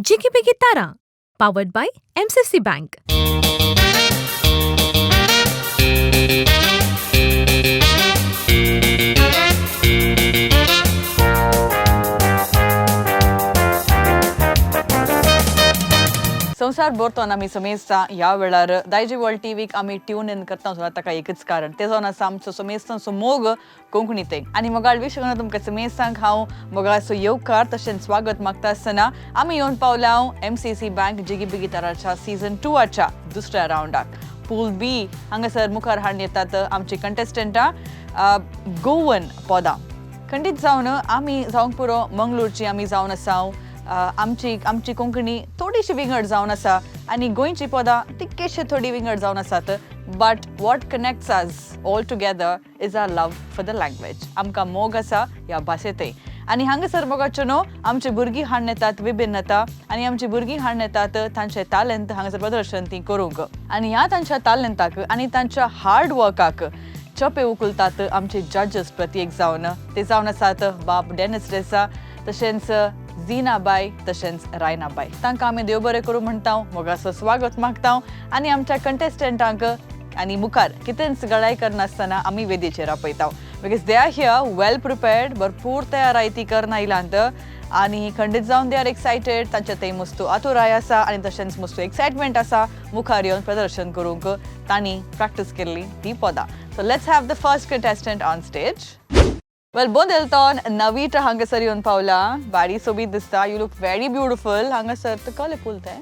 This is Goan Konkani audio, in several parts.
Jigibigi Tara, powered by MCC Bank. संवसार भरतोन आमी समेस्तां ह्या वेळार दायजी वर्ल्ड टीव्हीक आमी ट्यून इन करता सुद्दां ताका एकच कारण तें जावन आसा आमचो समेस्तांचो मोग कोंकणी ते. आनी मोगाळ विश्वान तुमकां समेस्तांक हांव मोगाचो येवकार तशेंच स्वागत मागता आसतना आमी येवन पावल्या हांव एमसीसी बँक जिगीबिगी ताराच्या सीझन 2आच्या दुसऱ्या रावंडाक. पूल बी हांगासर मुखार हाडून येतात आमची कंटेस्टंटां गोवन पदां. खंडीत जावन आमी जावंक पुरो मंगळूरची आमी जावन आसा. आमची आमची कोंकणी थोडीशी विंगड जावन आसा आनी गोंयची पदां तितकेशी थोडी विंगड जावन आसात, but what connects us all together is our love for the language. आमकां मोग आसा ह्या भाशेंतय. आनी हांगासर मोगाच्यो न्हू आमची भुरगीं हाडून येतात विभिन्नता आनी आमची भुरगीं हाडून येतात तांचे तालेंत हांगासर प्रदर्शन ती करूंक. आनी ह्या तांच्या तालेंताक आनी तांच्या हार्ड वर्काक चपे उखलतात आमचे जजेस प्रत्येक जावन. ते जावन आसात बाब डेनिस डेसा, तशेंच झिनाबाय, तशेंच रायनाबाय. तांकां आमी देव बरें करूं म्हणटा, मोगाचो स्वागत मागता आनी आमच्या कंटेस्टंटांक आनी मुखार कितेंच गळाय करनासतना आमी वेदीचेर आपयता, because they are here well prepared. भरपूर तयार ती करना आयलांत आनी खंडीत जावन they are excited. तांचे थंय मस्तू आतुराय आसा आनी तशेंच मस्तू एक्सायटमेंट आसा मुखार येवन प्रदर्शन करूंक तांणी प्रॅक्टीस केल्ली ती पदां. So let's have the first contestant on stage. Well, बोंदेलतोन नवीटा हांगासर येवन पावला. बारी सोबीत दिसता. You look very beautiful. हांगासर तर कसलें फूल तें?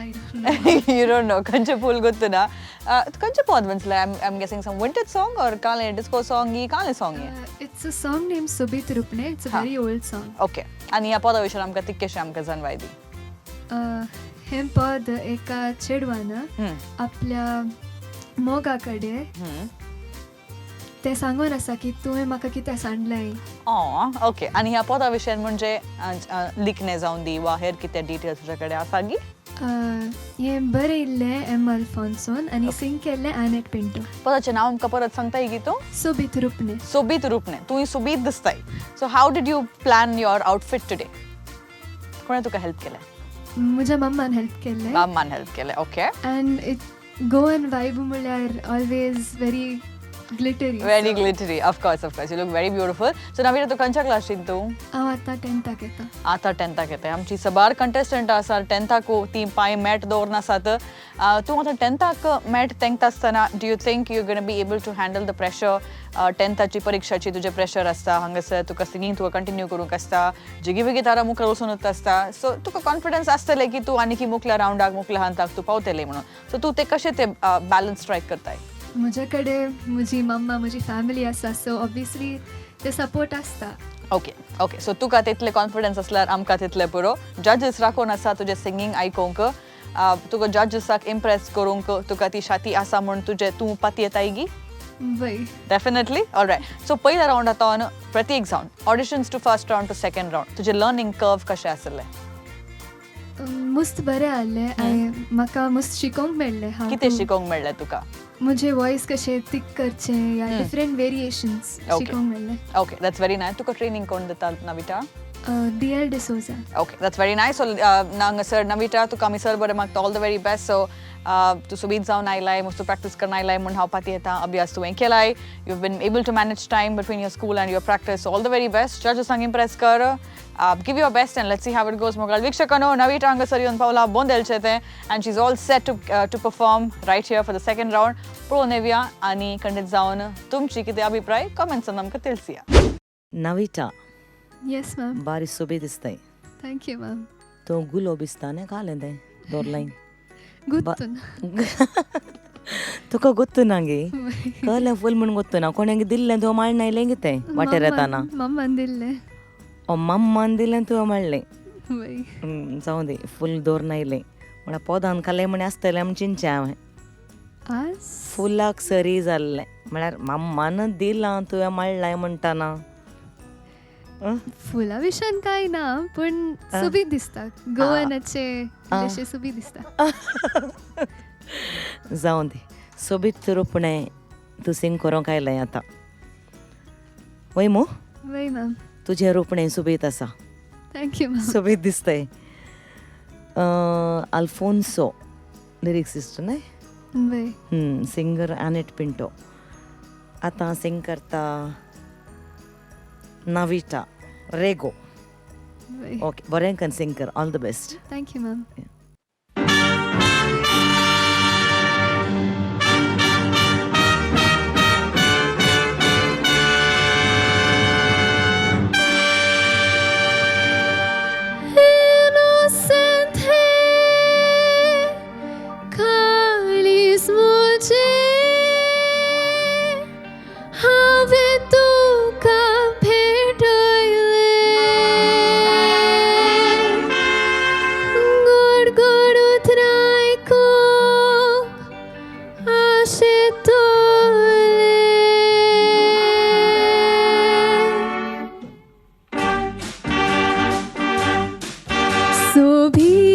I don't know. You don't know? खंयचें फूल गोत्तु ना? खंयचें पद म्हणसलें? I am guessing some vintage song or कालें डिस्को सॉंग ही कालें सॉंग हें? It's a song named Sobit Rupne. It's a very old song. Okay, आनी ह्या पदा विशयान आमकां तितकेशें आमकां जानवाय दी. हें पद एका चेडवान आपल्या मोगा कडेन तें सांगून आसा की तुवें म्हाका कितें सांडलें. ओके, आनी ह्या पदा विशयान म्हणजे लिखणें जावन दी वा हेर कितें डिटेल्स तुज्या कडेन आसा गी? हें बरयल्लें एम अल्फोन्सोन आनी सिंग केल्लें आनेट पिंटो. पदाचें नांव आमकां परत सांगताय गी तूं? सोबीत रुपणे. सोबीत रुपणे. तूं सोबीत दिसताय. So how did you plan your outfit today? कोणें तुका हेल्प केलें? म्हज्या मम्मान हेल्प केल्लें. माम्मान हेल्प केलें, okay. And it Goan vibe म्हणल्यार always very glittery. Very glittery, of course, of course. You look very beautiful. So Navita, तूं खंयच्या क्लासीन तूं? हांव आतां टेंथाक येता. आतां टेंथाक येता. आमची सबार कंटेस्टंट आसा टेंथाक ती पांय मॅट दवरना आसात. तूं आतां टेंथाक मॅट तेंकता आसतना, do you think you gonna be able to handle the pressure? टेंथाची परिक्षाची तुजें प्रेशर आसता हांगासर, तुका सिंगींग तुका कंटिन्यू करूंक आसता, जिगी तारा मुखार वचून वता आसता. सो तुका कॉन्फिडन्स आसतलें की तूं आनी मुखल्या रावंडाक मुखल्या हंताक तूं पावतलें म्हणून? सो तूं तें कशें तें बॅलन्स स्ट्रायक करताय? म्हजे कडेन म्हजी मम्मा, म्हजी फॅमिली आसा, सो ऑब्वियसली ते सपोर्ट आसता. ओके ओके, सो तुका तितले कॉन्फिडन्स आसल्यार आमकां तितले पुरो. जजेस राखून आसा तुजें सिंगींग आयकोंक. तुका जजेसाक इम्प्रेस करूंक तुका ती शाती आसा म्हूण तुजें तूं पातयेताय गी? वय. डेफिनेटली. ऑलरायट, सो पयल्या रावंडा तो प्रत्येक जावन auditions to first round to second round तुजें लर्नींग कर्व कशें आसलें? मस्त बरें आहलें. म्हाका मस्त शिकोंक मेळ्ळें. हांव कितें शिकोंक मेळ्ळें तुका? म्हजें वॉयस कशें थिक करचें या डिफरंट वेरिएशन्स शिकोंक मेळ्ळें. Okay, that's very nice. तुका ट्रेनींग कोण दिता नविटा? D L D'Souza. Okay, that's very nice. So हांगासर नविटा, तुका आमी सर बरें मागता, all the very best. So तूं सोबीत जावन आयलाय, मस्त प्रॅक्टीस करून आयलाय म्हूण हांव पातयेता. अभ्यास तुवें केलाय, you been able to manage time between your school and your practice. All the very best. जजेसांक impress कर, give your best and let's see how it goes. मोगाळ वीक्षकांनो, नविटा हांगासर येवन पावला बोंदेलचें तें and she is all set to perform right here for the second round. पळोवन येवया आनी खंडीत जावन तुमची कितें अभिप्राय कमेंट्सान आमकां तिळसया. नविटा. Yes ma'am. बारी सोबीत दिसताय. Thank you ma'am. तो गुलो दिसता न्ही घालें तें दोरलाय. गुत्तून. तुका गोत्तु ना गे कहलें फूल म्हूण गोत्तु ना? कोणें दिल्लें तुवें माळण आयलें कितें वाटेर येताना? मम्मान दिल्लें. ओ, मम्मान दिलें तुवें माळ्ळें? वय. जावं दी. फूल दवरून आयलें म्हळ्यार पोदान खालें म्हण आसतलें म्हण चिंतचें हांवें. आज फुलाक सरी जाल्लें म्हळ्यार मम्मान दिलां तुवें माळ्ळें म्हणटाना. फुलां विशयान कांय ना, पूण सोबीत दिसता गोवनाचे इल्लेशे सोबीत दिसता. जावं दी. सोबीत रुपणें तूं सिंग करूंक आयलें आतां, वय मू? वय मॅम. तुजें रुपणें सोबीत आसा. Thank you ma'am. सोबीत दिसताय. अल्फोन्सो लिरिक्सिस्ट न्हय? वय. सिंगर आनेट पिंटो. आतां सिंग करता नविटा रेगो. वय. ओके, बरें कन सिंग कर. All the best. Thank you ma'am. Innocent है कालीस मुझे हांवें तुका भेटयलें गोड गोड उतरां आयकूंक आशेतलें.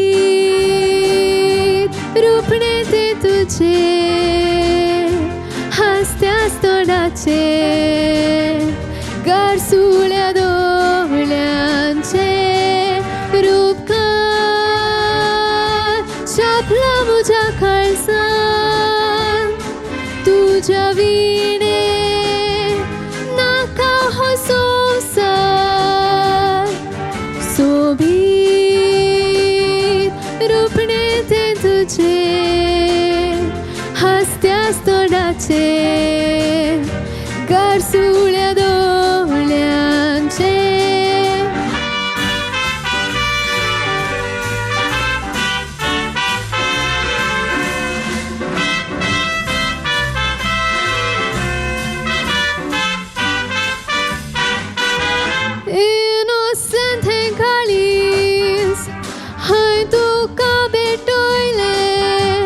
सोबीत रुपणे ते तुझे हासत्याच तोंडाचे गारसुळ्या दोळ्यांचे रूपकार छापला म्हज्या काळजान तुज्या विणे नाका हो संवसार. सोबीत रुपणे ते तुझे हासत्याच तोंडाचे गारसुळ्या दोळ्यांचे. Innocent हें काळीज हांवें तुका भेटयलें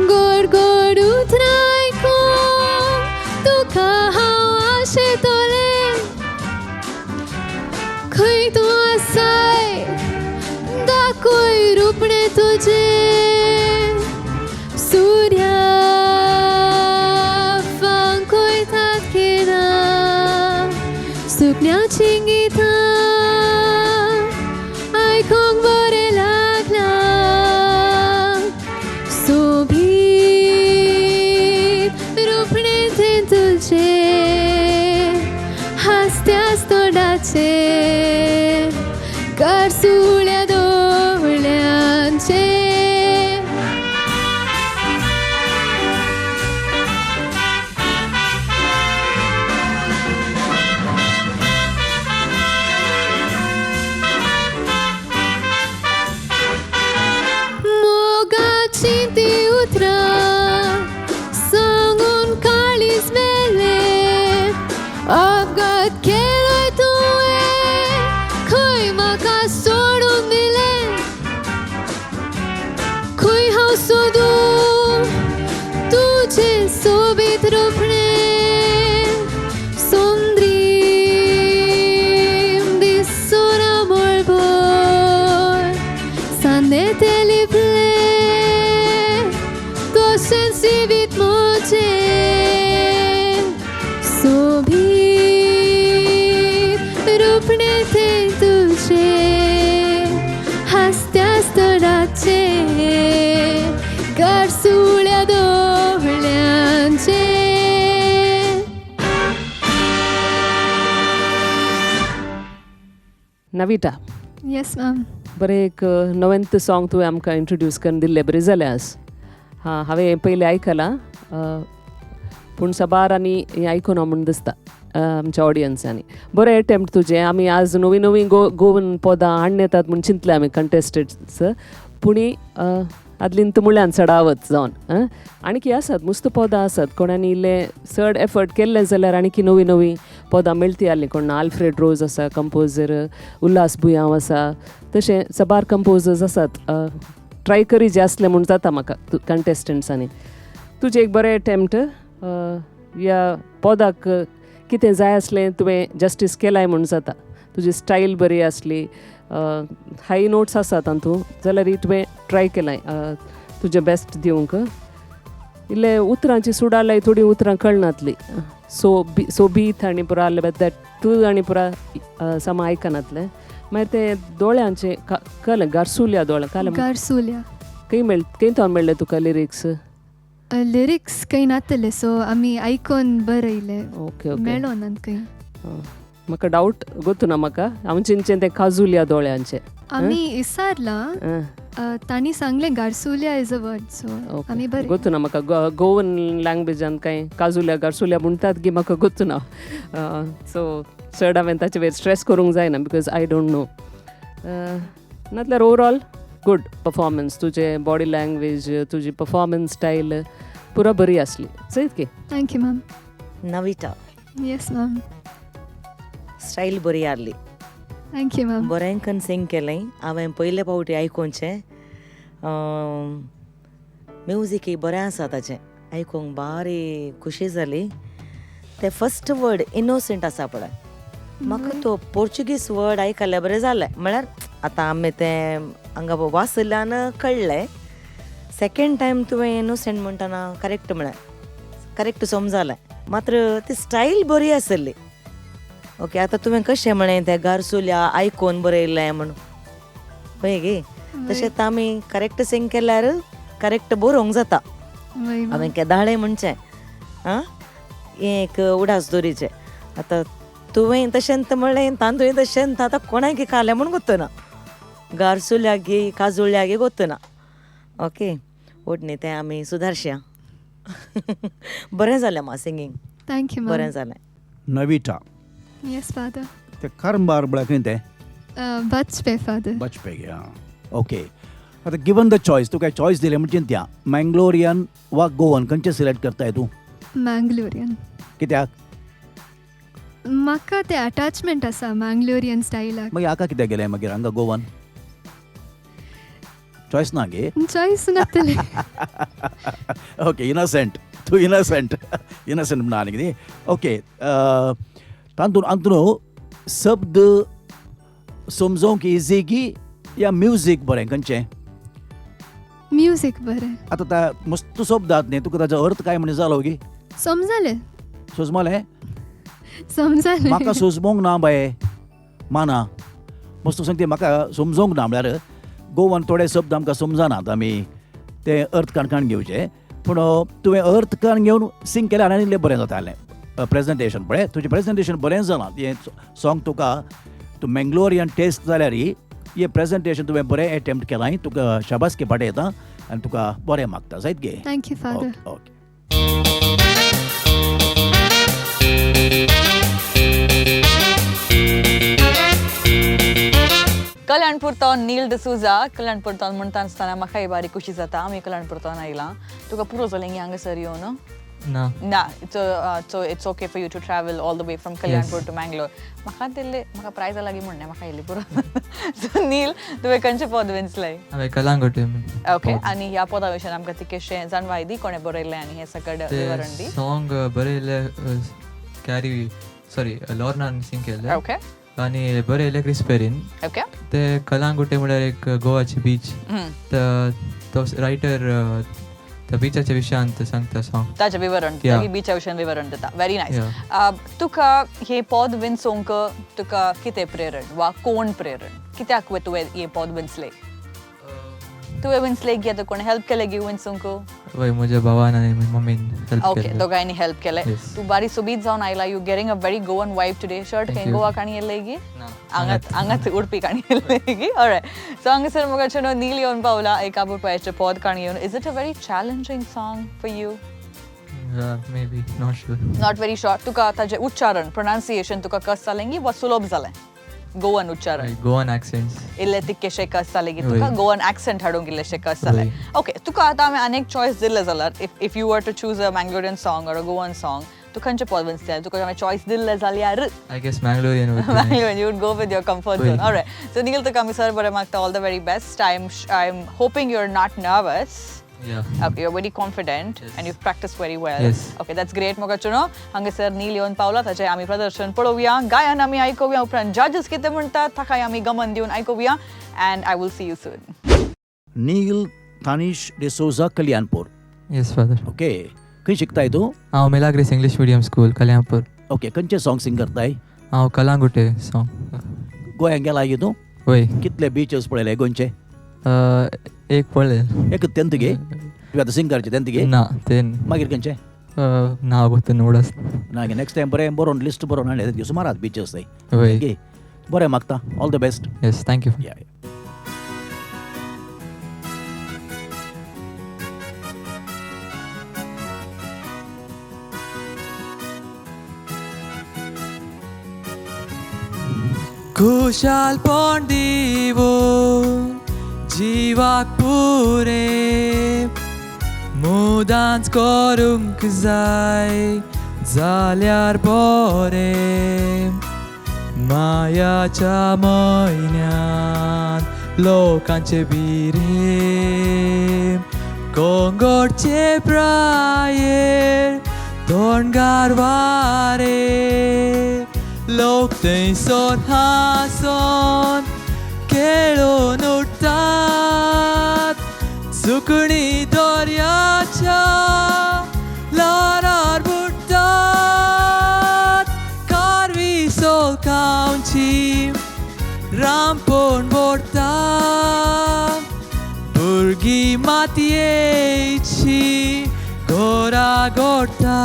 गोड गोड उतरां आयकूंक तुका हांव आशेतलें. खंय तूं आसाय दाखय रुपणें तुजें सुर्या फांकयतात किरणां सुकण्याचीं गितां आयकूंक बरें लागलां. सोबीत रुपणें तें तुजें हासत्याच तोंडाचे गारसुळ्या दोळ्यांचे. मोगाचीं तीं उतरां सांगून काळीज मेलें अपघात केलोय तुवें खंय म्हाका सोडून दिलें. खंय हांव सोदूं तुजें सोबीत रुपणें सुंदरी दिसना मळभर सांदे ते लिपले तशें जिवीत म्हजें. सोबीत रुपणें तें तुजें हासत्याच तोंडाचे गारसुळ्या दोळ्यांचे. नविटा. Yes ma'am. बरें, एक नवेंत सॉंग तुवें आमकां इंट्रोड्यूस करून दिल्लें, बरें जालें आज. हां, हांवें हें पयलें आयकलां पूण साबार आनी हें आयकुना म्हूण दिसता आमच्या ऑडियन्सांनी. बरें एटेम्प्ट तुजें. आमी आज नवीं नवीं गोवन पदां हाडून येतात म्हूण चिंतलें आमी कंटेस्टंट्स, पुणी आदलीन तुमुळ्यान चडावत जावन आणकी आसात मस्त पदां आसात. कोणानी इल्लें चड एफर्ट केल्लें जाल्यार आणकी नवीं नवीं पदां मेळटी आसलीं. कोण आल्फ्रेड रोज आसा कंपोजर, उल्हास बुयांव आसा, तशें साबार कंपोजर्स आसात. ट्राय करी जे आसलें म्हूण जाता म्हाका कंटेस्टंट्सांनी. तुजें एक बरें एटेम्प्ट. ह्या पदाक कितें जाय आसलें तुवें जस्टीस केलाय म्हूण जाता. तुजी स्टायल बरी आसली, हाय नोट्स आसात तातूंत, जाल्यार तुवें ट्राय केलाय तुजें बेस्ट दिवंक. इल्लें उतरांची सुडालाय, थोडीं उतरां कळनातलीं. सो बी सोबीत आनी पुरा that तूं आनी पुरा समा आयकनातलें. मागीर ते दोळ्यांचे कळ्ळें गारसुल्या दोळ्या कळ्ळें. गारसुल्या. खंय मेळ, खंय तो मेळ्ळें तुका लिरिक्स? लिरिक्स खंय नातले, सो आमी आयकोन बरयले. Okay okay. मेळोना खंय. म्हाका डावट गोतू ना, म्हाका हांव चिंतचें तें काजुल्या दोळ्यांचे. आमी इसारला, तांणी सांगलें गारसुल्या is a word, so आमी बरे. गोतू ना म्हाका गोवन लँग्वेजान कांय काजुल्या गारसुल्या म्हणटात की म्हाका गोतू ना. सो चड हांवें ताचे वयर स्ट्रेस करूंक जायना because I don't know. नातल्यार ओवरऑल गुड परफॉर्मन्स, तुजें बॉडी लँग्वेज, तुजी परफॉर्मन्स स्टायल पुरो बरी आसली. सयत की. Thank you ma'am. Navita. Yes ma'am. Style बरी आहली. Thank you ma'am. बरें कन सिंग केलें. हांवें पयले फावटी आयकोचें. म्युजीकय बरें आसा ताचें, आयकूंक बारी खुशी जाली. ते फस्ट वर्ड इनोसंट आसा पळय, म्हाका तो पोर्चुगीज वर्ड आयकल्यार बरें जालें. म्हळ्यार आतां आमी तें हांगा वाचल्यान कळ्ळें. सेकेंड टायम तुवें इनोसंट म्हणटना करेक्ट म्हळें, करेक्ट समजालें. मात्र ती स्टायल बरी आसली. ओके, आतां तुवें कशें म्हळें तें गारसुल्या आयकोन बरयलें म्हूण पळय गे, तशेंच आमी करेक्ट सिंग केल्यार करेक्ट बरोवंक जाता. हांवें केदाळें म्हणचें आं, हें एक उडास दवरीचें. आतां तुवें तशेंच म्हणलें, तांतूय तशेंच, आतां कोणाक खालें म्हूण गोत्तना, गारसुल्या गे काजुल्या गे गोत्तना. ओके, ओडणी तें आमी सुदारशा. बरें जालें मा सिंगींग. Thank you ma'am. बरें जालें. नविता. Yes father. ते करंबार म्हळ्यार खंय तें? बचपे फादर. बचपे गे. आं, ओके. आतां गिवन the choice, तुका चॉयस दिलें म्हणजे त्या मँगलोरियन वा गोवन खंयचें सिलेक्ट करताय तूं? मँगलोरियन. कित्याक? म्हाका तें अटॅचमेंट आसा मँगलोरियन स्टायलाक. मागीर हाका कित्याक गेलें मागीर हांगा गोवन? चॉयस ना गे? चॉयस नातलें. ओके, इनोसंट तूं, इनोसंट इनोसंट म्हणून आनी कितें. ओके, तातूंत अंतून शब्द समजोवंक इजी की या म्युजीक बरें, खंयचें? म्युजीक बरें. आतां ता मस्त शब्द आहात न्ही, तुका ताजो अर्थ काय म्हण जालो गी? समजालें. सोजमलें? समजालें. म्हाका सोजमोंक ना बाये, माना मस्त सांगते, म्हाका समजोंक ना. म्हळ्यार गोवन थोडे शब्द आमकां समजनात, आमी ते अर्थ काणकाण घेवचे. पूण तुवें अर्थ काण घेवन सिंग केल्यार आनी इल्लें बरें जातालें प्रेजेंटेशन. पळय तुजें प्रेजेंटेशन बरें जालां. हें सॉंग तुका तूं मेंगलोरियन टेस्ट जाल्यार हें प्रेजेंटेशन तुवें बरें एटेम्प्ट केलां. तुका शाबासकी पाठयता आनी तुका बरें मागता. जायत गे? Thank you father. Okay. Kalyanpur तो नील डिसूजा. कल्याणपूर तो म्हणटा आसतना म्हाकाय बारीक खुशी जाता. आमी कल्याणपूर तो आयलां. तुका पुरो जालें गी हांगासर येवन? ना. ना. So it's okay for you to travel all the way from Kalyanpur to Mangalore. म्हाका दिल्ले, म्हाका प्रायजा लागीं म्हणणें, म्हाका येयली पुरो. सो नील, तुवें खंयचें पद विंचलें? हांवें कलांगुटे. ओके, आनी ह्या पदा विशयान आमकां तिकेशें जाणवाय दी, कोणें बरयलें आनी हें सगळें विवरण दी. सॉंग बरयलें कॅरी, सॉरी, लॉर्नान सिंग केलें. ओके. आनी बरयलें क्रिस्पेरीन. ओके. ते कलांगुटे म्हळ्यार एक गोवाची बीच. तो रायटर त्या बिचाच्या विशयांत सांगता सॉंग. ताचें विवरण, बिचा विशयान विवरण दिता. Very nice. तुका हे पद विंचोवंक तुका कितें प्रेरण वा कोण प्रेरण, कित्याक तुवें हें पद विंचलें? तुवें विंचलें की आतां कोण हेल्प केलें गी विंचूंक? वय, म्हज्या भावान आनी मम्मीन हेल्प ओके, केलें. दोगांयनी हेल्प केलें. तूं बारी सोबीत जावन आयला. You getting a very Goan vibe today. Shirt खंय गोवा काणी येयलें गी? हांगाच हांगाच उडपी काणी येयलें गी? ऑलरायट. सो हांगासर मुखार नील येवन पावला एक आबुपायाचें पद काणी येवन. Is it a very challenging song for you? Maybe, not sure. Not very sure. तुका ताजें उच्चारण, प्रोनाउन्सिएशन तुका कस जालें गी वा सुलभ जालें? गोवन उच्चारण, गोवन एक्सेंट्स इल्ले तिक्केशे कस जालें की तुका? गोवन एक्सेंट हाडूंक इल्लेशे कस जालें? ओके, तुका आतां हांवें आनी एक चॉयस दिल्लें जाल्यार, if you were to choose a Mangalorean song or a Goan song, तूं खंयचें पद विंचतलें? तुका हांवें चॉयस दिल्लें जाल्यार? I guess Mangalorean. Mangalorean, you would go with your comfort zone. Alright. So Neil, तुका आमी सर बरें मागता, all the very best. I am hoping you are not nervous. Yeah. Okay, you're very confident. Yes. And you've practiced very well. Yes. Okay, that's great. मोगाचुनो हांगासर नील येवन पावला, ताचें आमी प्रदर्शन पळोवया, गायन आमी आयकुया, उपरांत जजेस कितें म्हणटात ताकाय आमी गमन दिवन आयकुया. And I will see you soon. Neil Tanish D'Souza, Kalyanpur. Yes father. Okay, खंय शिकताय तूं? हांव Milagres English medium school, Kalyanpur. Okay, खंयचें सॉंग सिंग करताय? हांव कलांगुटे सॉंग. गोंयांत गेला गे तूं? वय. कितले बिचीस पळयले गोंयचे? एक पळय. एक तेंत गे तुवें आतां सिंगरचे तेंत गे? ना ते. मागीर खंयचे? नांव गोत उडास. ना गे, नेक्स्ट टायम बरें बरोवन लिस्ट बरोवन हाडलें सुमारात बिचीस थंय. वय. गे, बरें मागता, all the best. Yes, thank you. या. खुशालपण दिवून जिवाक पुरे मुदांच करूंक जाय जाल्यार बरें मायाच्या म्हयन्यांत लोकांचे बिरे कोंगोटचे प्रायेर तोंडगार वारे लोक थंयसर हांसोन खेळून उठतात सुकणीं दर्याच्या ल्हारार बुडटात कारवी सोलकांवची रामपोण बोडटा भुरगीं मातयेची घरा गोडटा.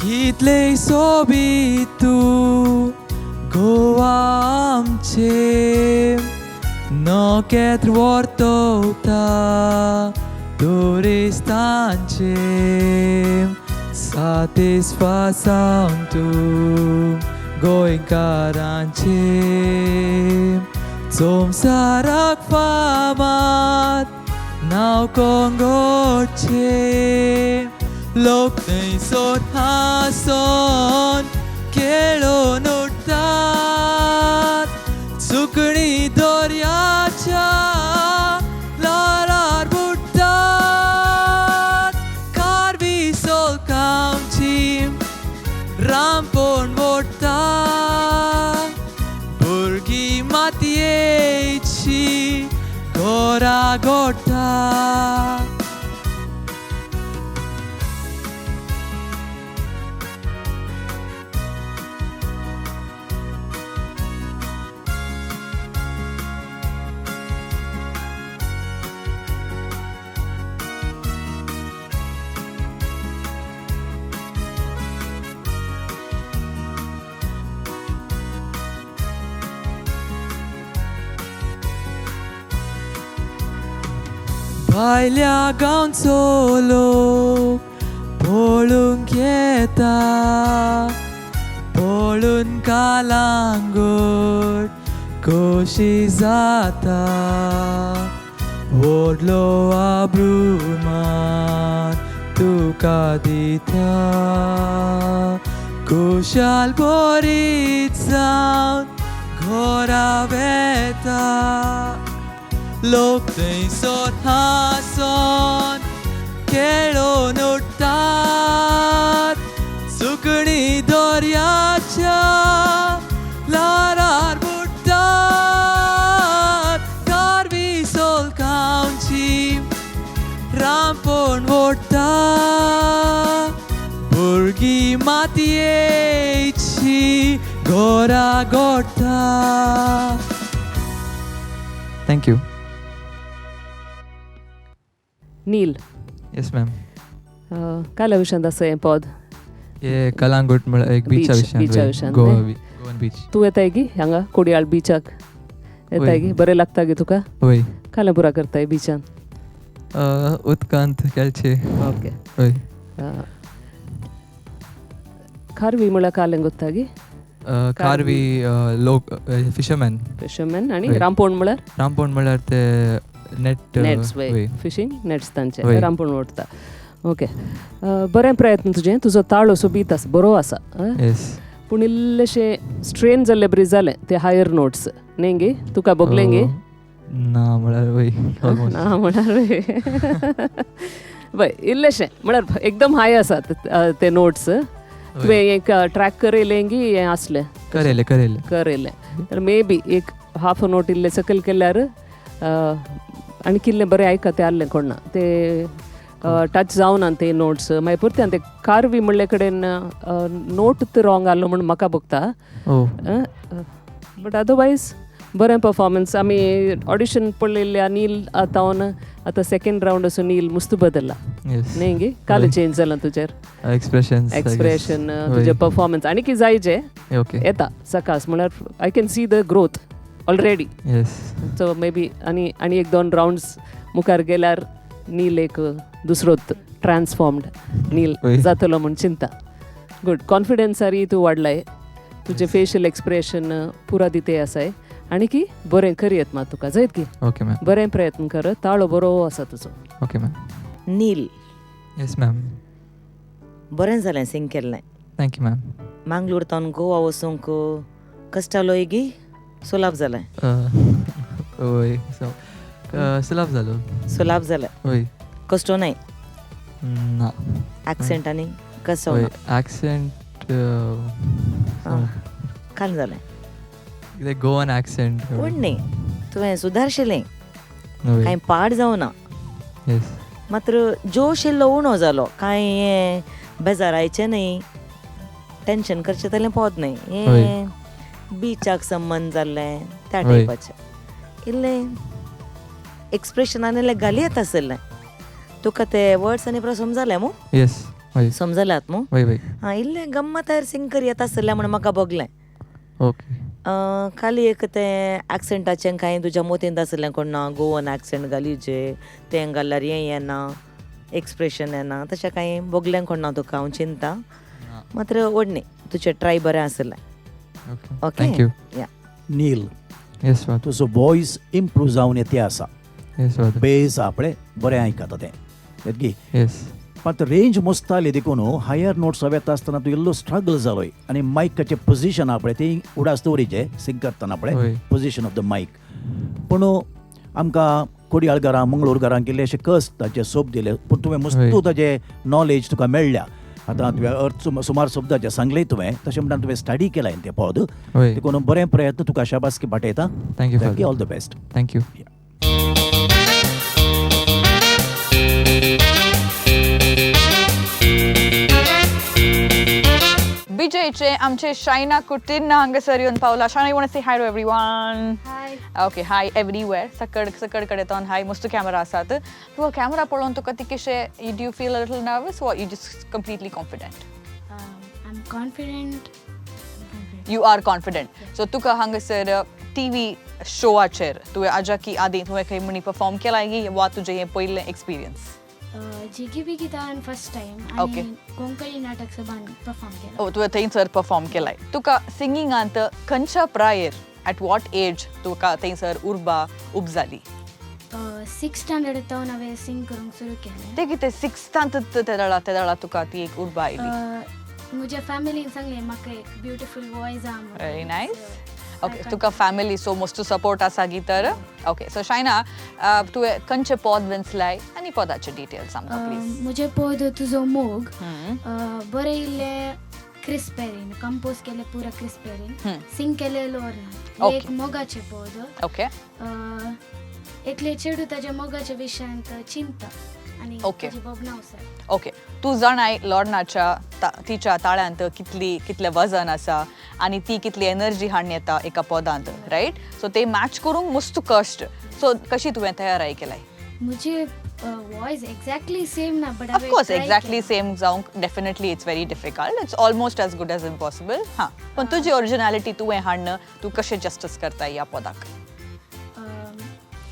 कितले सोबीत तूं गोवा आमचें नखेत्र व्हरतोता ट्युरिस्टांचें सातिस्फासांव तूं गोंयकारांचें संवसाराक फामाद नांव कोंगोटचें लोक थंयसर हांसोन खेळून उठतात सुकणीं दर्याच्या ल्हारार बुडटात कारवी सोलकांवची रामपोण वोडटा भुरगीं मातयेची घरा गोडटा. भायल्या गांवचो लोक पळोवंक येता पळोवन कालांगूट खोशी जाता व्हडलो आब्रुमान तुका दिता खुशाल बरीत जावन घरा वेता लोक थंयसर हांसोन खेळून उठतात सुकणीं दर्याच्या ल्हारार बुडटात कारवी सोलकांवची रामपोण वोडटा भुरगीं मातयेची घरा गोडटा. Thank you. Neel. Yes ma'am. काल्या विशयांत आसा हें पद? हे कलांगूट म्हळ्यार एक बिचा विशयांत. बिचा विशयांत. Goa Goan beach. तूं येताय गी हांगा कोडियाळ बिचाक येताय गी? बरें लागता गी तुका? वय. काल्या पुरा करताय बिचान? उदकांत खेळचे. ओके. वय. खारवी म्हळ्यार कालें गोत्ता गी? खारवी लोक फिशरमॅन. फिशरमॅन. आनी रामपोण म्हळ्यार? रामपोण म्हळ्यार ते नेट. नेट्स वय, फिशींग नेट्स तांचे रामपोण ओडटा. ओके, बरें प्रयत्न तुजें. तुजो ताळो सोबीत आसा, बरो आसा, पूण इल्लेशें स्ट्रेन जाल्ले बरी जालें ते हायर नोट्स. न्ही गे तुका भोगलें गे? ना म्हळ्यार वय ऑलमोस्ट. ना म्हळ्यार वय इल्लेशें म्हळ्यार एकदम हाय आसात ते नोट्स. तुवें एक ट्रॅक करयलें गी हें आसलें? करयलें करयलें. करयलें तर मे बी एक हाफ नोट इल्लें सकयल केल्यार आनी किल्लें बरें आयकता आहलें कोण ना ते टच जावना ते नोट्स. मागीर परते ते कारवी म्हणले कडेन नोट रॉंग आहलो म्हूण म्हाका भोगता. ओ बट अदरवायज बरें परफॉर्मन्स. आमी ऑडिशन पळयल्ल्या नील आतां आतां सेकेंड रावंड असो नील मुस्त बदल्ला. येस. न्ही गे काल चेंज जाला तुजेर? एक्सप्रेशन्स. एक्सप्रेशन, तुजें परफॉर्मन्स आनी कितें जाय जे ओके येता सकास म्हळ्यार I can see the growth already. Yes. So maybe आनी आनी एक दोन रावंड्स मुखार गेल्यार नील एक दुसरोच ट्रान्सफॉर्म्ड नील जातलो म्हूण चिंता. गुड कॉन्फिडन्सारी तूं वाडलाय, तुजें फेशियल एक्सप्रेशन पुरा दिते आसाय आनी की बरें करयत मात तुका जायत की. Okay ma'am. बरें प्रयत्न कर, ताळो बरो आसा तुजो. Okay ma'am. Neel. Yes ma'am. बरें जालें सिंग केल्लें. Thank you ma'am. Mangalore तावन Goa वचूंक कश्ट जालोय गी सोलाप जालें? वय सो सुलाप जालो. सोलाप जालें. वय. कश्ट नाय? ना. एक्सेंट आनी कसो? वय एक्सेंट काल जालें कितें गोवन एक्सेंट पूण न्ही तुवें सुदारशिलें, कांय पाड जावना. येस. मात्र जोश इल्लो उणो जालो, कांय हें बेजारायचें न्ही, टेंशन करचें तसलें पोत न्ही. हें बिचाक संबंद जाल्लें त्या टायपाचें इल्लें एक्सप्रेशनान इल्लें घाली येता आसलें तुका ते वर्ड्स आनी पुरो समजालें मू? येस. समजल्यात मू? वय वय. आं इल्लें गम्मतार सिंग कर येता आसलें म्हण म्हाका भोगलें. ओके. खाली एक तें एक्सेंटाचें कांय तुज्या मोतींत आसलें कोण ना गोवन एक्सेंट घालीचे तें घाल्यार हें येना एक्सप्रेशन येना तशें कांय भोगलें कोण ना तुका हांव चिंता. मात्र व्हड न्ही तुजें ट्राय बरें आसलें. Okay thank you. Yeah Neel. Yes father. तुजो वॉयस इम्प्रूव जावन येते आसा. येस फादर. बेस आपले बरें आयकता तें येतगी. येस. मात रेंज मस्त आली देखून हायर नोट्स येता आसतना तूं इल्लो स्ट्रगल जालोय आनी मायकाचें पोजिशन आपळे ती उडास दवरीचे सिंग करतना आपळे पोजिशन ऑफ the mic. पूण आमकां कोडयाळगारां मंगळूरगारां कितलेशे कस ताचे सोब दिले पूण तुवें मस्त ताजे नॉलेज तुका मेळ्ळ्या. आतां तुवें अर्थ सुमार शब्दाचे सांगले तुवें तशें म्हणटान तुवें स्टडी केलां तें पद देखून बरें प्रयत्न तुका शाबासकी पाठयता. Thank you. All the best. Thank you. विजयचे आमचे शायना कुटिन्ना हांगासर येवन पावला. Shaina, you want say hi to everyone? Hi. Okay, hi everywhere. सकड सकड कडेन तोन हाय. मस्त कॅमेरा आसात. तुका कॅमेरा पळोवन तुका ती कशें, do you feel a little nervous or you just completely confident? I am confident. You are confident. So तुका हांगासर टीव्ही शोआचेर तुवें आजाकी आदीं तुवें खंय म्हणी परफॉर्म केलां गी वा तुजें हें पयलें एक्सपिरियन्स? जिगी बिगितान फर्स्ट टायम आनी कोंकणी नाटक सभान परफॉर्म केला. ओ तुवें थंयसर परफॉर्म केलाय. तुका सिंगिंगांत खंयच्या प्रायेर, एट what age तुका थंयसर उर्बा उब जाली? 6th standard तावन हांवें सिंग करूंक सुरू केलें. तें कितें सिक्स्थांत तेदळा तेदळा तुका ती एक उर्बा आयली? म्हज्या फॅमिलीन सांगलें म्हाका एक ब्युटिफूल वॉयस आहा म्हणून. Very nice. Okay, तुका फॅमिली सो मोस्ट सपोर्ट आसा गी तर. ओके, सो शायना तुवें खंयचे पद विंचलाय आनी पदाचे डिटेल्स आमकां प्लीज. म्हजें पद तुजो मोग बरें इल्लें क्रिस पेरीन कंपोज केलें, पुरा क्रिस पेरीन सिंग केलें लोर्ना. एक मोगाचें पद. ओके. एकले चेडूं ताज्या मोगाच्या विशयांत चिंता आनी ताजी भोगणां आसा. ओके, तूं जाणाय लोर्नाच्या तिच्या ताळ्यांत कितली कितलें वजन आसा आनी ती कितली एनर्जी हाडून येता एका पदांत, रायट? सो ते मॅच करूंक मस्त कश्ट. सो कशी तुवें तयाराय केलाय? म्हजी वॉयस एक्झॅक्टली सेम ना, but of course exactly same जावंक definitely it's very difficult, it's almost as good as impossible. हां, पण तुजी ओरिजिनॅलिटी तुवें हाडून तूं कशें जस्टीस करता ह्या पदाक?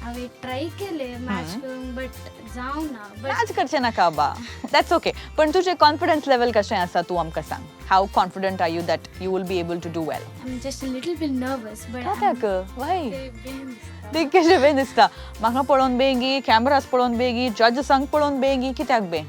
हांवें ट्राय केलें मॅच करूंक बट जावं ना. मॅच करचें नाका बा, that's okay. पण तुजें कॉन्फिडन्स लेवल कशें आसा तूं आमकां सांग. How confident are you that you will be able to do well? I am just a little bit nervous. But कित्याक? वाय ते कशें बेन दिसता म्हाका पळोवन बेगी, कॅमरास पळोवन बेगी, जजसांक पळोवन बेगी, कित्याक बे?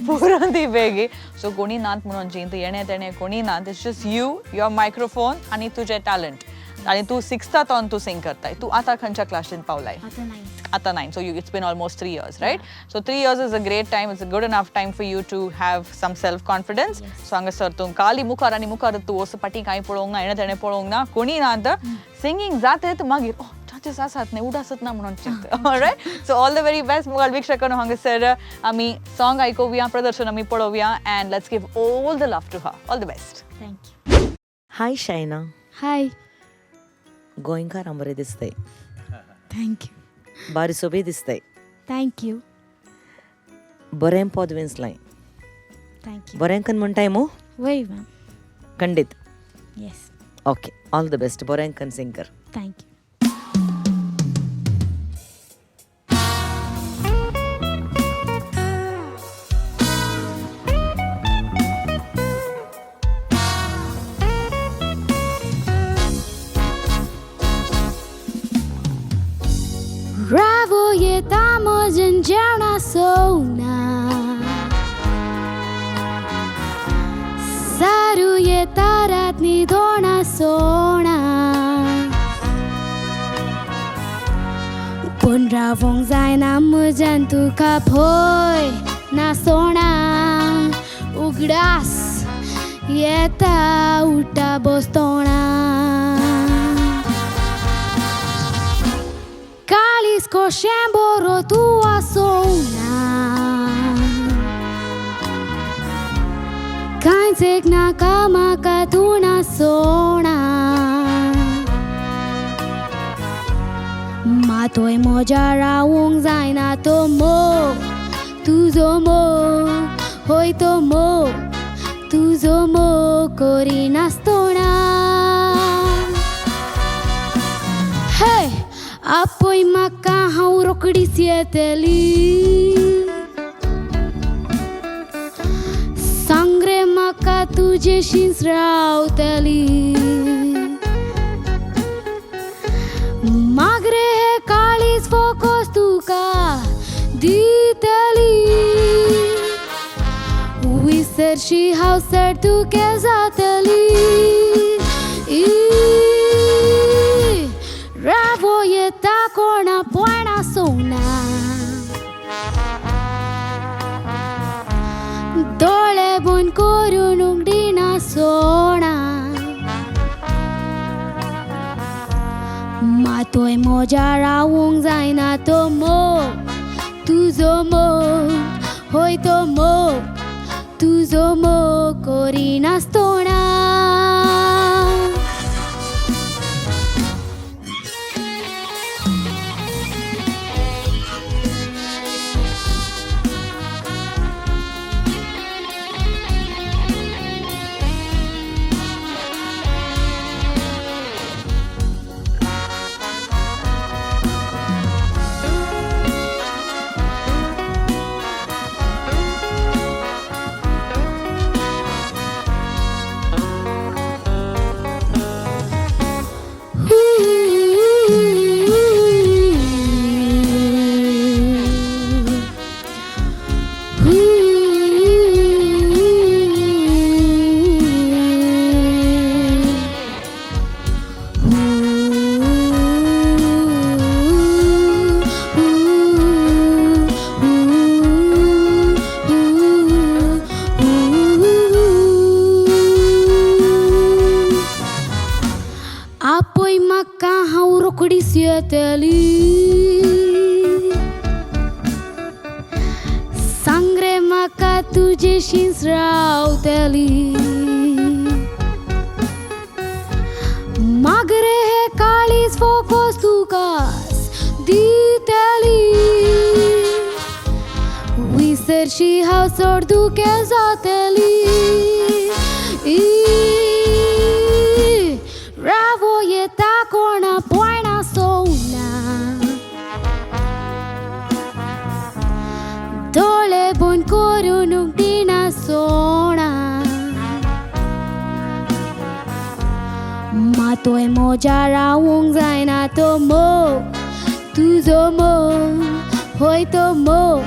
पुरो ती बेगी. सो कोणी नात म्हणून जिंत येणें तेणें कोणी नात. It's just you, your microphone आनी तुजें टॅलंट. आनी तूं सिक्स्थातोन तूं सिंग करताय. तूं आतां खंयच्या क्लासीन पावलाय? आतां नायन्थ. आता 9. So it's been almost 3 years, right? So 3 years is a great time. It's a good enough time for you to have some self confidence. So हांगासर तूं काली मुखार आनी मुखार तूं असो फाटीं कांय पळोवंक ना, हेणें तेणें पळोवंक ना, कोणी ना. आतां सिंगींग जातेत मागीर oh जजीस आसात न्ही, उडासत ना म्हणून चिंत. Right, so all the very best. मुखार वीक्षकांनो, हांगासर आमी सॉंग आयकुया, प्रदर्शन आमी पळोवया, and let's give all the love to her. All the best. Thank you. Hi Shaina. Hi. गोंयकारां बरें दिसतंय. Thank you. बारी सोबीत दिसतंय. Thank you. बरें पद विंचलाय. Thank you. बरें कन म्हणटाय मू? वय मॅम. खंडीत? Yes. Okay, all the best. बरें कन सिंग कर. Thank you. रावो येता म्हजेन जेवणा सोना, सारू येता रात न्हिदोणा सोणा, पूण रावोंक जायना म्हज्यान तुका भंय ना सोणा, उगडास येता उठा बसतोणा, काळीज कशें बरो तूं आसोना, कांयच एक नाका म्हाका तूं ना सोणा, मातोय म्हज्या रावूंक जायना तो मोग तुजो मोग, होय तो मोग तुजो मोग करिनासतना. हे आपय म्हाका हांव रोकडीच येतली, सांग रे म्हाका तुजेशींच रावतली, मागरे हे काळीज फोकोस तुका दितली, विसरशी हांव सर तुगे जातली. रावो येता कोणा पोयणा सोना, दोळे बंद करून उगडिना सोणा, मातोय म्हज्या रावूंक जायना तो मोग तुजो मोग, होय तो मोग तुजो मोग करिनासतना. आपय म्हाका हांव रोकडीच येतली, सांग रे म्हाका तुजेशींच रावतली, मागरे हे काळीज फोकोस तुकाच दितली, विसरशी हांव चड दुखे जातली. रावो येता कोणा पोयणा सोना, दोळे बंद करून उगडिना सोणा, मातोय म्हज्या रावूंक जायना तो मोग तुजो मोग, होय तो मोग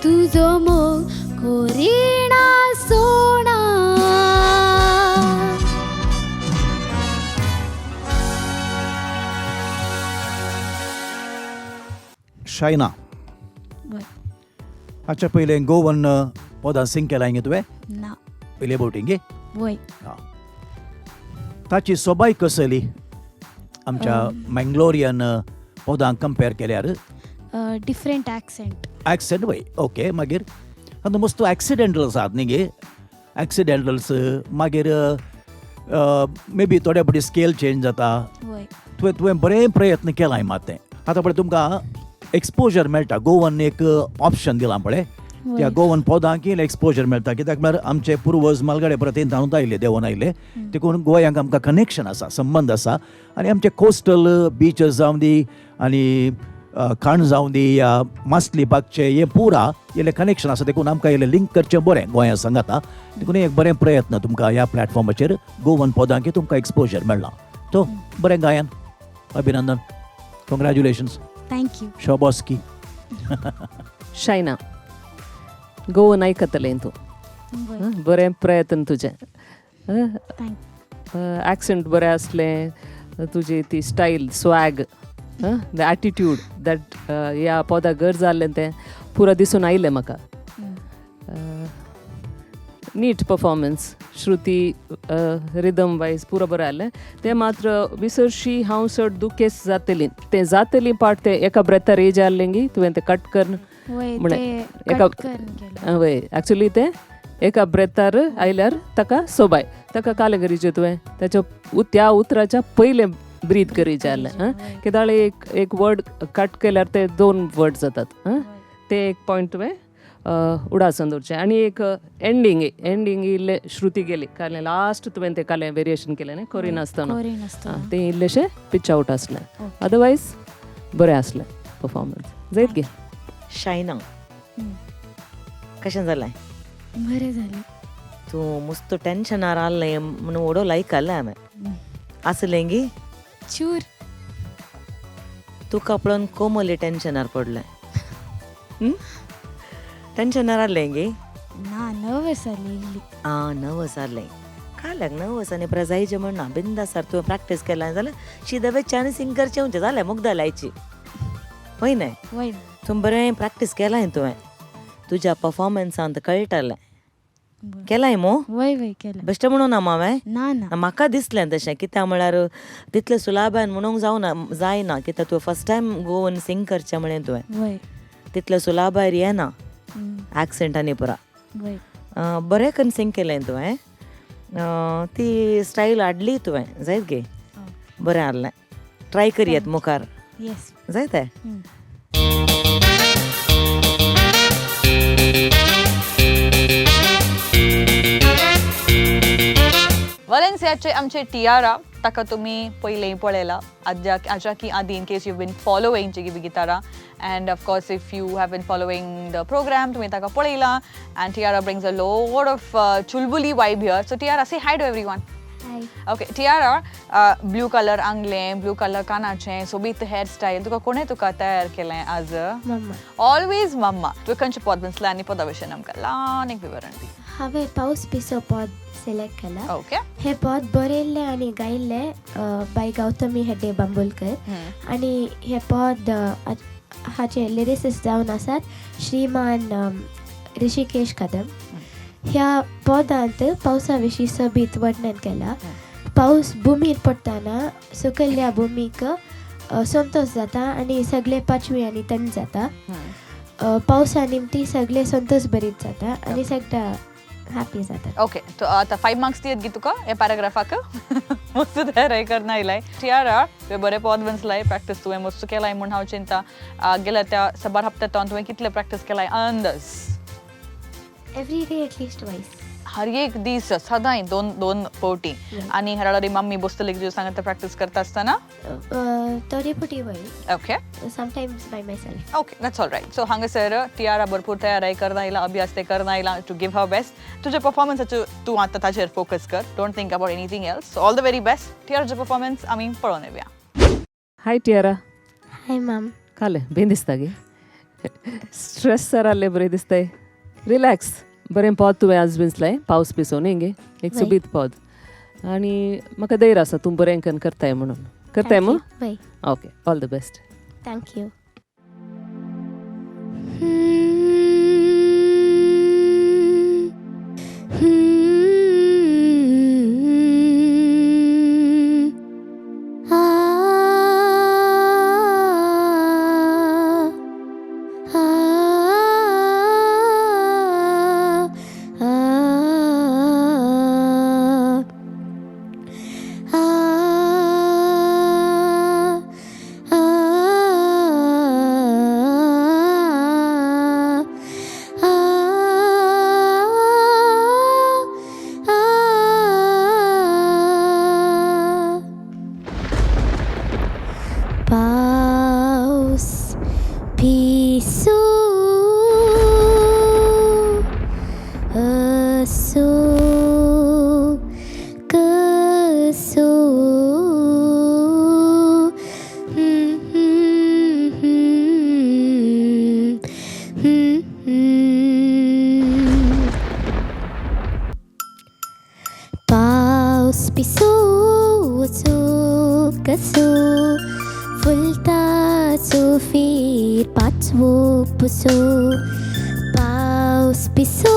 तुजो मोग करिना सोणा. शायना, हाच्या पयलें गोवन पदां सिंग केलां गे तुवें? ना. पयले बोटींग गे? वय. ताची सोबाय कसली आमच्या मँगलोरियन पदांक कंपेर केल्यार? Different accent. Accent वय, ओके. मागीर आतां मस्त एक्सिडेंटल्स आसात न्ही गे, एक्सिडेंटल्स. मागीर मे बी थोड्या फावटी स्केल चेंज जाता. वय. तुवें बरें प्रयत्न केलाय मात तें आतां पळय तुमकां एक्सपोजर मेळटा. गोवन एक ऑप्शन दिलां पळय, त्या गोवन पदांक एक्सपोजर मेळटा. कित्याक म्हळ्यार आमचे पुर्वज मालगाडे परत धांवत आयले, देंवोन आयले, देखून गोंयांक आमकां कनेक्शन आसा, संबंद आसा. आनी आमचे कोस्टल बिचीस जावं दी आनी खाण जावं दी या मासली बागचे, हे पुरा येले कनेक्शन आसा. देखून आमकां येले लिंक करचें बरें गोंया सांगाता. देखून एक बरें प्रयत्न तुमकां ह्या प्लॅटफॉर्माचेर गोवन पदांक तुमकां एक्सपोजर मेळ्ळां. तो बरें गायन, अभिनंदन, कॉंग्रॅच्युलेशन्स. Thank you. शाबासकी. शायना, गोवन आयकतलें तूं. बरें प्रयत्न तुजें. एक्सेंट बरें आसलें, तुजी ती style, swag, the attitude that ह्या पदाक गरज जाल्लें तें पुरो दिसून आयलें म्हाका. Neat performance, Shruti rhythm wise पुरो बरें आसलें. तें मात्र विसरशी हांव चड दुखेस जातली, तें जातली पार्ट तें एका ब्रेथार एज आहलें गी तुवें तें कट कर म्हणलें. वय, एक्चुली तें एका ब्रेथार आयल्यार ताका सोबाय, ताका कालें करीचें तुवें ताच्या त्या उतराच्या पयलें ब्रीद करीचें आहलें. कित्याक एक एक वर्ड कट केल्यार ते दोन वर्ड जातात. ते एक पॉयंट तुवें उडासन दवरचें. आनी एक एंडींग, एंडींग इल्लें श्रुती गेली कालें लास्ट तुवें तें कालें वेरिएशन केलें न्ही कोरिनासतना, तें इल्लेशें पिच आवट आसलें. अदरवायज बरें आसलें परफॉर्मन्स. जायत गे. शायना, कशें जालें? बरें जालें. तूं मस्त टेन्शनार आहलें म्हणून ओडो लायक आहलें हांवें. आसलें गी? चूर. तुका पळोवन कोमली टेन्शनार पडलें. टेन्शनार आहलें गी? ना, नर्वस जालें इल्ली. आं, नर्वस आहलें. काल्याक नर्वस आनी प्रजायचें म्हण ना, बिंदासार तुवें प्रॅक्टीस केलां जाल्यार शिदा वेच्या आनी सिंग करचें म्हणचें जालें, मुगदा लायची. वय न्हय? वय. तूं बरें प्रॅक्टीस केलां तुवें, तुज्या परफॉर्मन्सांत कळटालें. केलाय मो? वय वय केलां. बेश्टें म्हणून ना हांवें? ना ना. म्हाका दिसलें तशें, कित्याक म्हळ्यार तितलें सुलाभान म्हणूंक जावना जायना, कित्याक तुवें फर्स्ट टायम गोवन सिंग करचें म्हळें तुवें. वय. तितलें सुलाभायर येना एक्सेंट आनी पुरा. बरें करून सिंग केलें तुवें, ती स्टायल हाडली तुवें. जायत गे, बरें आहलें. ट्राय करयेत मुखार. येस. जायत. वलेन्सियाचे आमचे टियारा, ताका तुमी पयलें पळयला आज्या की आदी, in case you been following Jigi Bigi Tara, and of course if you have been following the programme तुमी ताका पळयला. And Tiara brings a load of Chulbuli vibe here. So Tiara, say hi to everyone. Okay Tiara, blue colour आंगलें, blue colour कानाचें, सोबीत हेअर स्टायल, तुका कोणें तुका तयार केलें आज? मम्मा. ऑलवेज मम्मा. तुवें खंयचें पद बसलें आनी पदा विशयन आमकां ल्हान एक विवरण दी. हांवें पावस पिसो पद सिलेक्ट केला. ओके. हे पद बरयल्लें आनी गायिल्लें बाय गौतमी हेड्डे बांबोलकर. आनी हे पद हाचे लिरिसिस्ट जावन आसात श्रीमान ऋषिकेश कदम. ह्या पदांत पावसा विशीं सोबीत वर्णन केलां. पावस भुमीर पडटना सुकयल्ल्या भुमीक संतोश जाता आनी सगळे पाचवी आनी थंड जाता. पावसा निमती सगळे संतोश भरीत जाता आनी सगळ्या हॅपी जाता. ओके, तो आतां 5 मार्क्स दियत गी तुका ह्या पॅराग्राफाक. मस्त तयार करना आयलाय टियारा, तुवें बरें पद बसलाय, प्रॅक्टीस तुवें मस्त केलाय म्हूण हांव चिंता. गेल्या त्या साबार हप्त्यांत तुवें कितलें प्रॅक्टीस केलाय अंदाज? Every day at least twice. हर एक दीस सदांय दोन दोन पवटी. आनी हराळी मम्मी बसतली तुज्या सांगता प्रॅक्टीस करता आसतना? थोडे पटी वय. Okay. Sometimes by myself. Okay, that's all right. So हांगासर टियारा भरपूर तयारी करना आयला, अभ्यास ते करना आयला टू गिव हर बेस्ट. तुज्या परफॉर्मन्साचो तूं आतां ताचेर फोकस कर, don't think about anything else. So all the very best. टियाराचो performance आमी पळोवन येवया. हाय टियारा. हाय मॅम. कालें बेन दिसता गे, स्ट्रेस सर आहलें बरें दिसताय. रिलॅक्स. बरें पद तुवें आज विंचलें, पावस पिसो न्ही गे, एक सोबीत पद. आनी म्हाका धैर्य आसा तूं बरें करून करताय म्हणून. करताय मू? वय. Okay, all the best. Thank you. कसो कसो पावस पिसो कसो फुलताचो फेर पाचवो पुसो पावस पिसो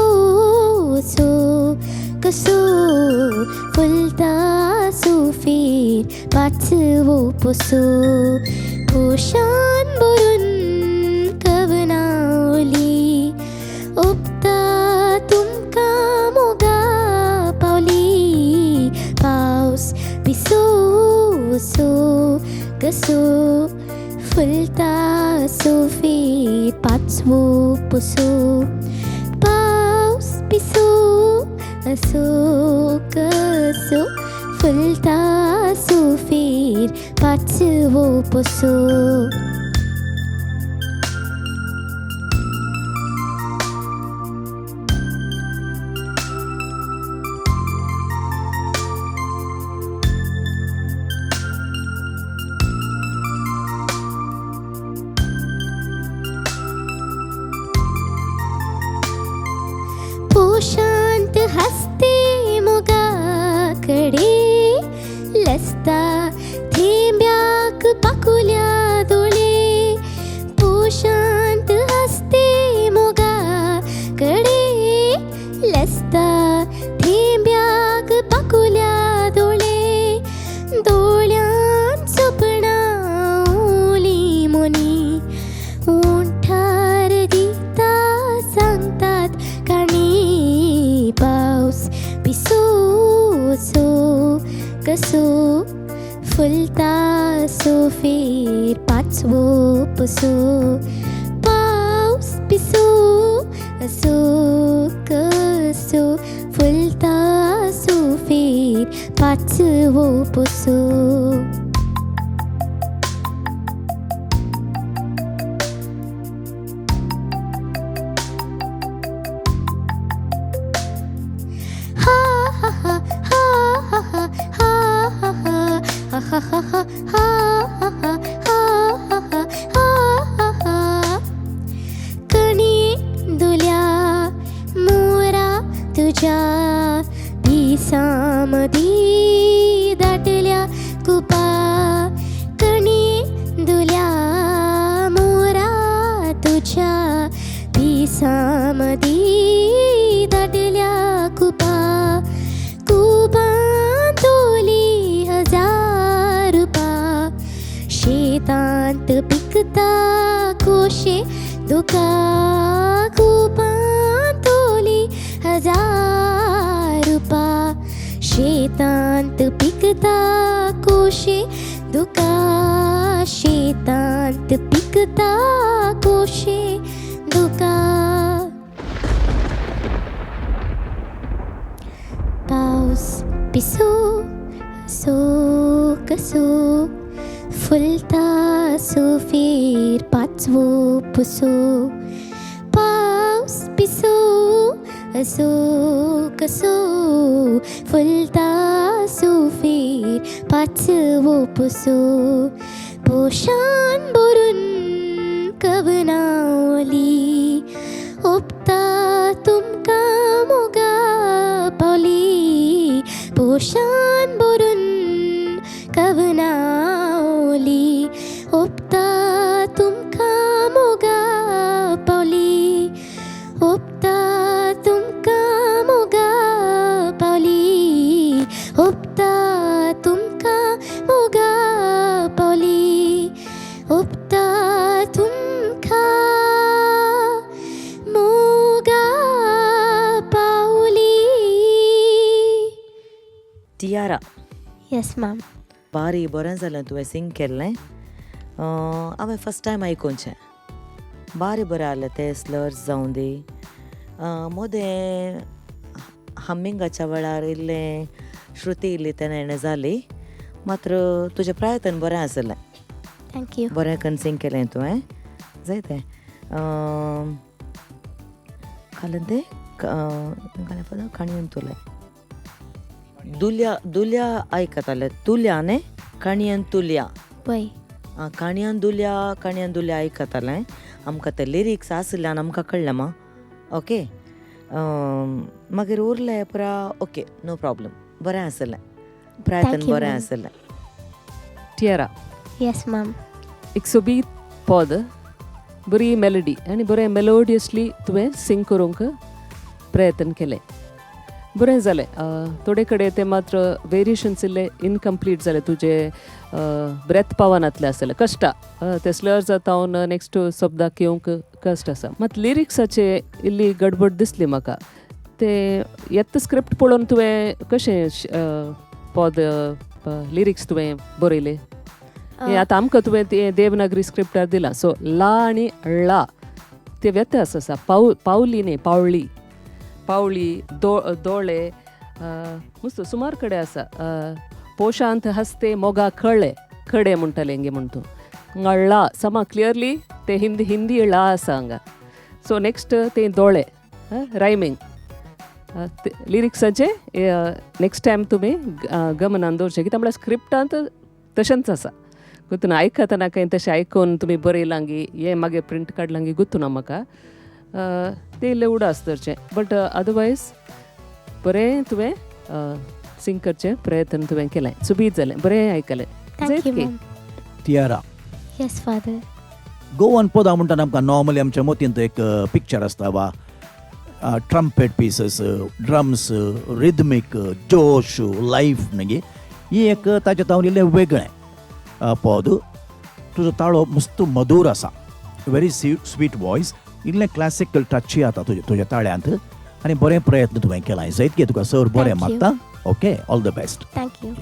कसो फुलताचो फेर पाचवो पुसो पोशान भरून कवनावली उपता तुमकां मोगा पावली पावस पिसो कसो फुलता सोफेर पाचवो पुसो पावस पिसो असो कसो फुलता सोफेर पाचवो पुसो. पोशांत हसते मोगाकडे लसता थेंब्याक पाकुल्या दोळे पोशांत हसते मोगाकडे लसता थेंब्याक पाकुल्या दोळे दोळ्यांत सपनां ओली मोनी ओंठार गितां सांगतात काणी पावस पिसो कसो फुलता सोफेर पाचवो पुसो पावस पिसो असो कसो फुलता सोफेर पाचवो पुसो. हा हा हा हा हा हा हा हा हा हा हा हा हा हा कणी दुल्या मोरा तुझ्या दिसामदी दाटल्या कुपा कणी दुल्या मोरा तुझ्या दिसामदी दाटल्या कुपा कुपांतोली हजार रुपा शेतांत पिकता कोशे दुका कुपांतोली हजार रुपा शेतांत पिकता कोशे दुका शेतांत पिकता कोशे दुका. पावस पिसो सो कसो फुलता सोफेर पाचवो पुसो पावस पिसो असो कसो फुलता सोफेर पाचवो पुसो पोशान भरून कवनावली उपता तुमकां मोगा पावली पोशान भरून कवनावली उपता तुमकां मोगा पावली उपता तुमकां मोगा पावली उपता तुमकां मोगा पावली उपता तुमकां मोगा पावली. टियारा. Yes ma'am. बारी बरें जालें तुवें सिंग केल्लें. हांवें फर्स्ट टायम आयकुचें. बारी बरें आसलें तें स्लर्स जावं दी. मोदें हम्मिंगाच्या वेळार इल्लें श्रुती इल्ली तेन्ना हेणें जाली मात्र तुजें प्रयत्न बरें आसलें. Thank you. बरें करून सिंग केलें तुवें जायतें. खालें तें काणयन तुले दुल्या दुल्या आयकताले तुल्या न्ही काणयन तुल्या. वय. आं, काणयान दुल्या काणयान दुल्या आयकतालें. आमकां ते लिरिक्स आसल्यान आमकां कळ्ळें मा. ओके, मागीर उरलें पुरा. ओके, नो प्रॉब्लम, बरें आसलें प्रयत्न, बरें आसलें. टियरा. Yes ma'am. एक सोबीत पद, बरी मेलडी आनी बरें मेलोडियसली तुवें सिंग करूंक प्रयत्न केलें, बरें जालें. थोडे कडेन ते मात्र वेरिएशन्स इल्ले इनकम्प्लीट जाले, तुजे ब्रेथ पावनातलें आसलें, कश्ट ते स्लर जाता नेक्स्ट शब्दाक येवंक कश्ट आसा. मात लिरिक्साचे इल्ली गडबड दिसली म्हाका. ते येत स्क्रिप्ट पळोवन तुवें कशें पद लिरिक्स तुवें बरयले? हें आतां आमकां तुवें ते देवनागरी स्क्रिप्टार दिलां, सो ला आनी ळा ते व्यत्यास आसा. पावली न्ही, पावळी, पावळी, दोळे मस्त सुमार कडेन आसा. पोशांत हस्ते मोगा कळे कडे म्हणटाले गे म्हण तूं हांगा ळा समा क्लियरली ते हिंदी हिंदी ळा आसा हांगा. सो नेक्स्ट ते दोळे रायमींग लिरिक्साचे नेक्स्ट टायम तुमी गमनान दवरचें, कित्याक म्हळ्यार स्क्रिप्टांत तशेंच आसा. गुतून आयकतना कांय तशें आयकून तुमी बरयलां गी हें मागीर प्रिंट काडलां गी गुतूना म्हाका ते इल्लें उडास धरचें. बट अदरवायज बरें तुवें सिंग करचें प्रयत्न तुवें केलें, सुबीत जालें, बरें आयकलें. तियारा. Yes father. Goan पदां म्हणटाना आमकां नॉर्मली आमच्या मतींत एक पिक्चर आसता वा ट्रम्पेट पिसस, ड्रम्स, रिदमीक, जोश, लायफ न्ही, ही एक ताच्या तावन इल्लें वेगळें पद. तुजो ताळो मस्त मधूर आसा, व्हेरी स्वीट वॉयस, इल्लें क्लासिकल टच आता तुज्या ताळ्यांत आनी बरें प्रयत्न तुवें केला. जैत गे तुका सर बरें मागता. Okay, all the best. Thank you.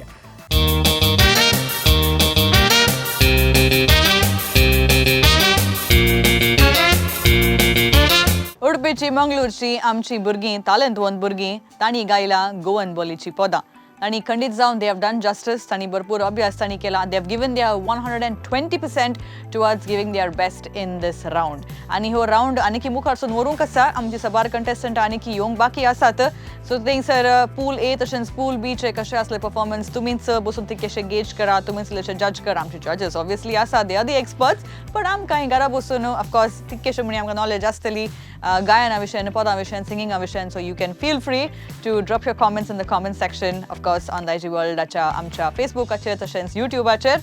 उडपीची मंगळूरची आमची भुरगीं तालंतवंत भुरगीं तांणी गायला गोवन बोलीची पदां आनी खंडीत जावन they have done justice. तांणी भरपूर अभ्यास तांणी केला. They have given their 120% towards giving their best in this round. आनी हो रावंड आनीकी मुखार व्हरूंक आसा. आमची साबार कंटेस्टंट आनीकी येवंक बाकी आसात. सो थंयसर पूल ए तशेंच पूल बीचे कशें आसले परफॉर्मन्स तुमीच बसून ती कशें गेज करा, तुमीच इल्लेशें जज करा. आमचे जजेस ऑब्वियसली आसा, they are the experts, पण आमकां घरा बसून ऑफकोर्स तितकेशें म्हणी आमकां नॉलेज आसतली गायना विशयान, पदां विशयान, सिंगिंगा विशयान. So you can feel free to drop your comments in the comment section of course on Daiji वर्ल्डाच्या आमच्या फेसबुकाचेर तशेंच युट्यूबाचेर.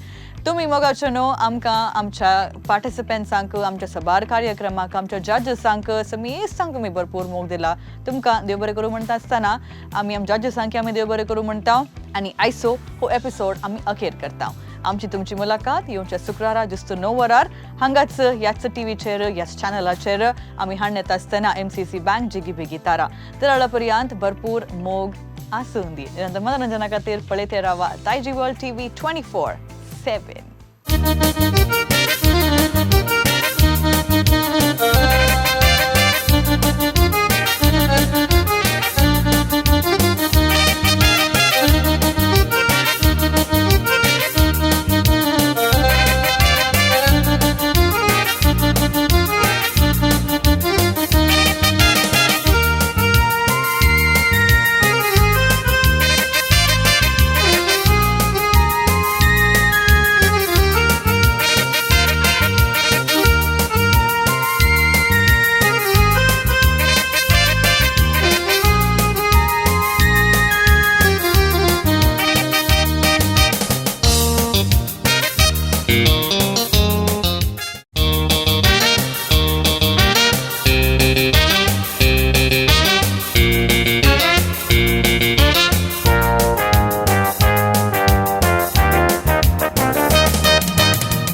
तुमी मोगाच्यो न्हू आमकां आमच्या पार्टिसिपंट्सांक, आमच्या साबार कार्यक्रमाक, आमच्या जजेसांक, समेस्तांक तुमी भरपूर मोग दिला. तुमकां देव बरें करूं म्हणटा आसतना आमी आमच्या जजेसांक आमी देव बरें करूं म्हणटा आनी आयसो हो एपिसोड आमी अखेर करता. आमची तुमची मुलाकात येवच्या शुक्रारा जुस्त 9 वरार हांगाच ह्याच टीव्हीचेर ह्याच चॅनलाचेर आमी हाडण्यात आसतना MCC bank जिगी बिगी तारा. तर पर्यंत भरपूर मोग आसूं दी. मनोरंजना खातीर पळयते रावा दायजी वर्ल्ड टीव्ही 24/7.